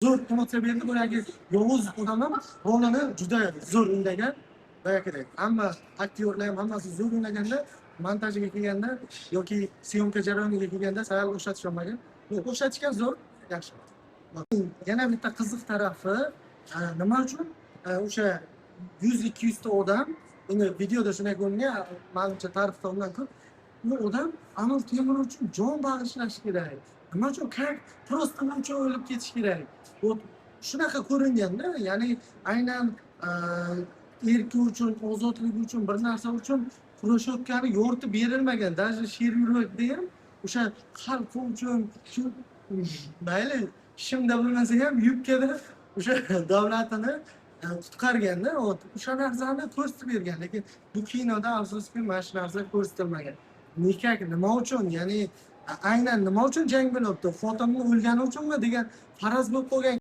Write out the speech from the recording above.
Zo'r emotsiya berdi. Boyagi yovuz odam ham rolini juda zo'r o'ynagan. Boyagidek hamma aktyorlar ham, hammasi zo'r o'ynaganda, montajiga kelganda yoki съёмка jarayoniga kelganda sal o'xshatisholmagan. O'xshatishgan, zo'r, yaxshi. Yana bitta qiziq tarafi, nima uchun o'sha 100-200 ta odam, endi videoda shunday ko'ringan, manimcha, tarixda undan ko'p, u odam Amir Temur uchun jon bag'ishlashi kerak, nima uchun, как просто uncha o'lib ketish kerak? Вот shunaqa ko'ringanda, ya'ni aynan erki uchun, ozodlik uchun, bir narsa uchun kurashayotgani yoritib berilmagan. Даже Sher yurakda ham o'sha xalqi uchun, shu mayli, shimda bo'lmasa ham, yubkada o'sha davlatini qutqarganda, вот o'sha narsani ko'rsatib bergan. Lekin bu kinoda, afsuski, mana shu narsa ko'rsatilmagan. Никак nima uchun, ya'ni aynan nima uchun jang bo'lyapti, xotinni o'lgani uchunmi degan faraz bo'lib qolgan.